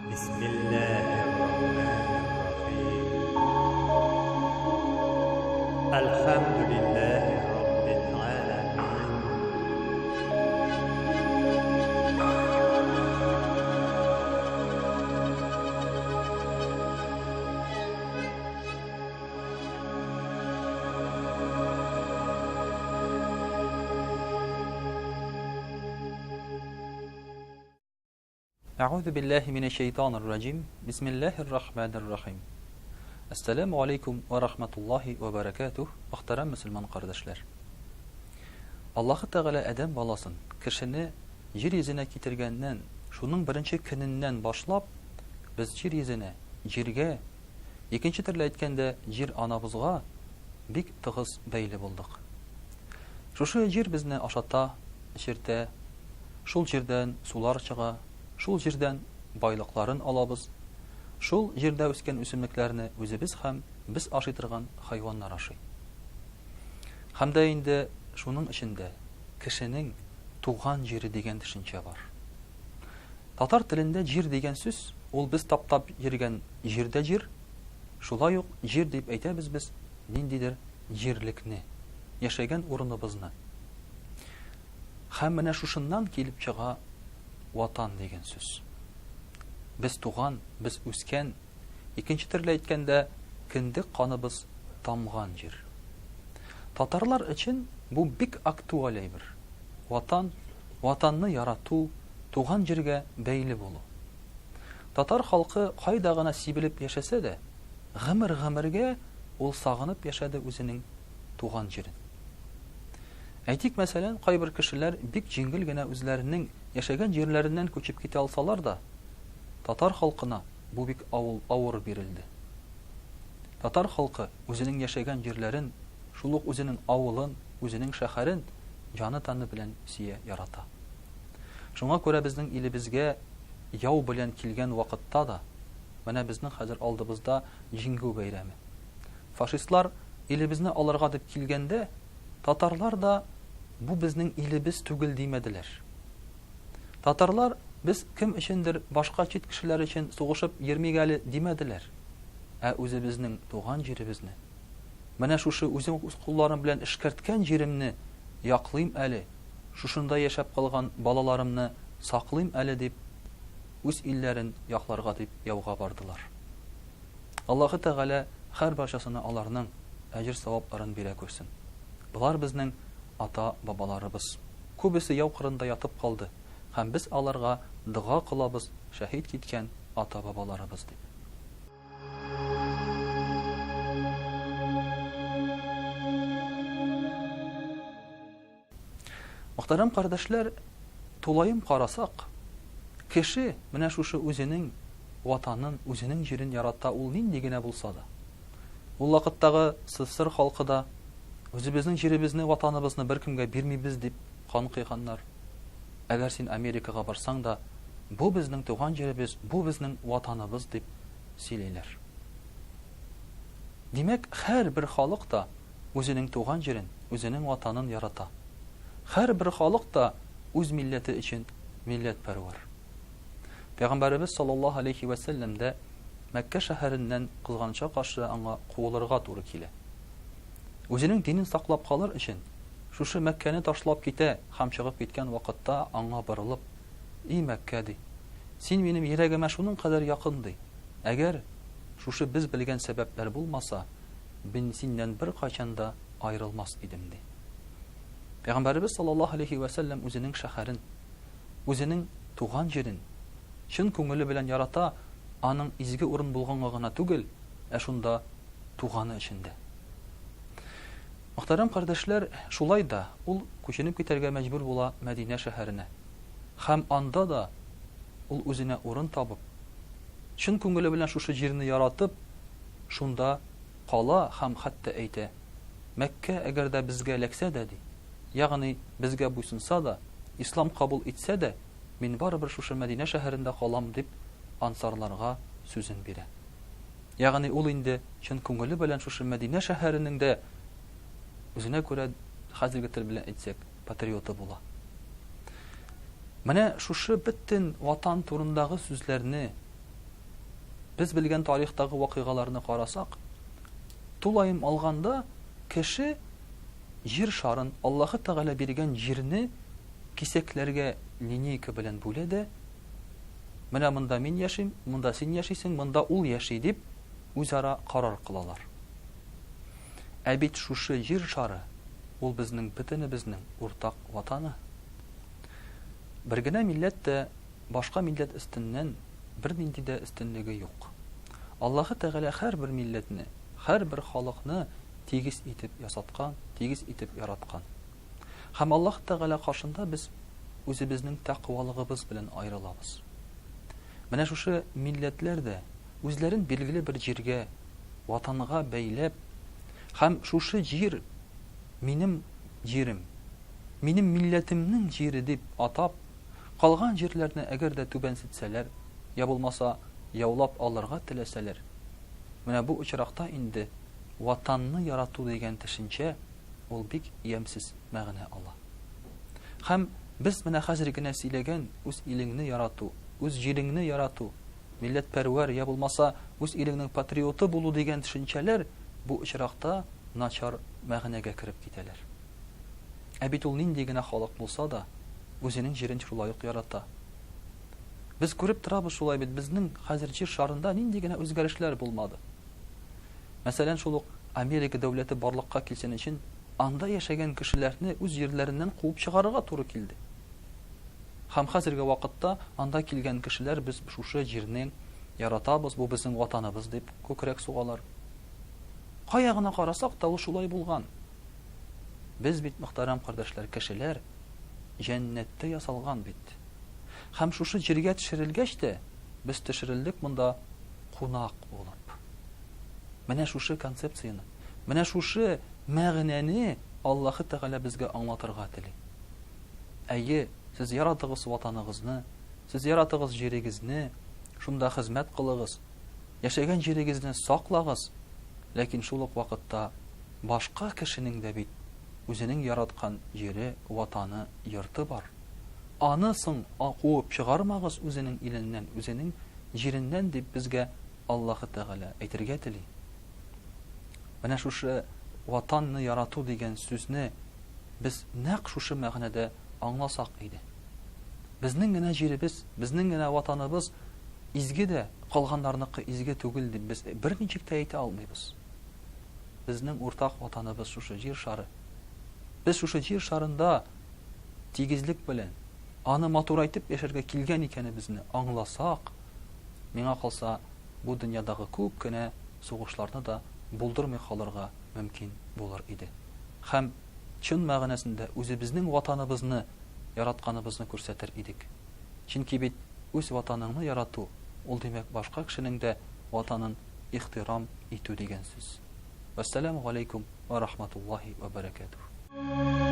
Бисмиллаһир-рахманир-рахим. Әлхәмдүлиллаһи раббил галәмин. Әгъузу биллаһи минәш шәйтанир раҗим. Бисмиллаһир рахманир рахим. Әссәламү алейкум вә рахматуллаһи вә бәрәкәтүһ, мөхтәрәм мөселман кардәшләр. Аллаһы Тәгалә адәм баласын, кешене җир йөзенә китергәннән, шуның беренче көненнән башлап, без җир йөзенә, җиргә, икенче төрле әйткәндә, җир анабызга бик тыгыз бәйле булдык. Шушы җир безне ашата, эчертә, шул җирдән сулар чыга, шул җирдән байлыкларын алабыз, шул җирдә үскән үсемлекләрне үзебез һәм без ашый торган хайваннар ашый. Һәм дә инде шуның эчендә кешенең туган җире дигән төшенчә бар. Татар телендә җир дигән сүз, ул без таптап йөргән җир дә җир, шулай ук җир дип әйтәбез без ниндидер җирлекне, яшәгән урыныбызны. Һәм менә шушыннан килеп чыга Ватан дигән сүз. Без туган, без үскән, икенче төрле әйткәндә, кендек каныбыз тамган җир. Татарлар өчен бу бик актуаль әйбер. Ватан, Ватанны ярату, туган җиргә бәйле булу. Татар халкы кайда гына сибелеп яшәсә дә, гомер-гомергә ул сагынып яшәде үзенең туган җирен. Әйтик, мәсәлән, кайбер кешеләр бик җиңел генә үзләренең яшәгән җирләреннән күчеп китә алсалар да, татар халкына бу бик авыр бирелде. Татар халкы үзенең яшәгән җирләрен, шул ук үзенең авылын, үзенең шәһәрен җаны-тәне белән сөя, ярата. Шуңа күрә безнең илебезгә яу белән килгән вакытта да, менә безнең хәзер алдыбызда Җиңү бәйрәме. Фашистлар илебезне алырга дип килгәндә, татарлар да бу безнең илебез түгел димәделәр. Татарлар без кем өчендер, башка чит кешеләр өчен сугышып йөрмик әле димәделәр. Ә үзебезнең туган җиребезне, менә шушы үзем үз кулларым белән эшкәрткән җиремне яклыйм әле, шушында яшәп калган балаларымны саклыйм әле дип, үз илләрен якларга дип яуга бардылар. Аллаһы Тәгалә һәрбарчасына аларның әҗер-савапларын бирә күрсен. Болар безнең ата-бабаларыбыз. Күбесе яу кырында ятып калды һәм без аларга дога кылабыз шәһит киткән ата-бабаларыбыз дип. Мөхтәрәм кардәшләр, тулаем карасак, кеше менә шушы үзенең ватанын, үзенең җирен ярата, ул нинди генә булса да. Ул вакыттагы СССР халкы да үзебезнең җиребезне, ватаныбызны беркемгә бирмибез дип кан койганнар. Әгәр син Америкага барсаң да, бу безнең туган җиребез, бу безнең ватаныбыз дип сөйлиләр. Димәк, һәрбер халык та үзенең туган җирен, үзенең ватанын ярата. Һәрбер халык та үз милләте өчен милләтпәрвәр. Пәйгамбәребез саллаллаһу алейһи вә сәлләм дә Мәккә шәһәреннән кызганычка каршы аңа куылырга туры килә. Үзенең динен саклап калыр өчен, шушы Мәккәне ташлап китә һәм чыгып киткән вакытта аңа борылып, И Мәккә, ди, син минем йөрәгемә шуның кадәр якын, ди, әгәр шушы без белгән сәбәпләр булмаса, Мин синнән беркайчан да аерылмас идем, ди. Пәйгамбәребез саллаллаһу алейһи вә сәлләм үзенең шәһәрен, үзенең туган җирен чын күңеле белән ярата, аның изге урын булганга гына түгел, ә шунда туганы өчен дә. Мөхтәрәм кардәшләр, шулай да ул күченеп китәргә мәҗбүр була Мәдинә шәһәренә. Һәм анда да ул үзенә урын табып, чын күңеле белән шушы җирне яратып, шунда кала һәм хәтта әйтә, Мәккә әгәр дә безгә эләксә дә, ди, ягъни безгә буйсынса да, ислам кабул итсә дә, мин барыбер шушы Мәдинә шәһәрендә калам, дип ансарларга сүзен бирә. Ягъни ул инде чын күңеле белән шушы Мәдинә шәһәренең дә үзенә күрә, хәзерге тел белән әйтсәк, патриоты була. Менә шушы бөтен Ватан турындагы сүзләрне. Без белгән тарихтагы вакыйгаларны карасак, тулаем алганда, кеше Җир шарын, Аллаһы Тәгалә биргән җирне кисәкләргә линейка белән бүлә дә, менә монда мин яшим, монда син яшисең, монда ул яши дип, үзара карар кылалар. Ә бит шушы Җир шары, ул безнең бөтенебезнең уртак Ватаны. Бер генә милләт тә башка милләт өстеннән бернинди дә өстенлеге юк. Аллаһы Тәгалә һәрбер милләтне, һәрбер халыкны тигез итеп ясаткан, тигез итеп яраткан. Һәм Аллаһ Тәгалә каршында без үзебезнең тәкъвалыгыбыз белән аерылабыз. Менә шушы милләтләр дә үзләрен билгеле бер җиргә, ватанга бәйләп һәм шушы җир минем җирем, минем милләтемнең җире дип атап, калган җирләрне әгәр дә түбәнсетсәләр, я булмаса яулап алырга теләсәләр, менә бу очракта инде Ватанны ярату дигән төшенчә ул бик ямьсез мәгънә ала. Һәм без менә хәзер генә сөйләгән үз илеңне ярату, үз җиреңне ярату, милләтпәрвәр я булмаса үз илеңнең патриоты булу дигән төшенчәләр бу очракта начар мәгънәгә кереп китәләр. Ә бит ул нинди генә халык булса да, үзенең җирен шулай ук ярата. Без күреп торабыз шулай бит, безнең хәзер җир шарында нинди генә үзгәрешләр булмады. Мәсәлән, шул ук Америка дәүләте барлыкка килсен өчен, анда яшәгән кешеләрне үз җирләреннән куып чыгарырга туры килде. Һәм хәзерге вакытта анда килгән кешеләр без шушы җирне яратабыз, бу безнең ватаныбыз дип күкрәк сугалар. Кая гына карасак та, ул шулай булган. Без бит, мөхтәрәм кардәшләр, кешеләр җәннәттә ясалган бит. Һәм шушы җиргә төшерелгәч тә, без төшерелдек монда кунак булып. Менә шушы концепцияне, менә шушы мәгънәне Аллаһы Тәгалә безгә аңлатырга тели. Әйе, сез яратыгыз ватаныгызны, сез яратыгыз җирегезне, шунда хезмәт кылыгыз, яшәгән җирегезне саклагыз, ләкин шул ук вакытта башка кешенең дә бит үзенең яраткан җире, ватаны, йорты бар. Аны соң куып чыгармагыз үзенең иленнән, үзенең җиреннән, дип безгә Аллаһы Тәгалә әйтергә тели. Менә шушы Ватанны ярату дигән сүзне без нәкъ шушы мәгънәдә аңласак иде. Безнең генә җиребез, безнең генә Ватаныбыз изге дә, калганнарныкы изге түгел дип без берничек тә әйтә алмыйбыз. Безнең уртак Ватаныбыз шушы җир шары. Без шушы җир шарында тигезлек белән, аны матурайтып яшәргә килгән икәнебезне аңласак, миңа калса, бу дөньядагы күп кенә сугышларны да булдырмый калырга мөмкин булыр иде. Һәм чын мәгънәсендә үзебезнең Ватаныбызны яратканыбызны күрсәтер идек. Чөнки бит үз Ватаныңны ярату, ул, димәк, башка кешенең дә Ватанын ихтирам итү дигән сүз. Вәссәламү галәйкүм вә рахматуллаһи вә бәрәкәтүһ.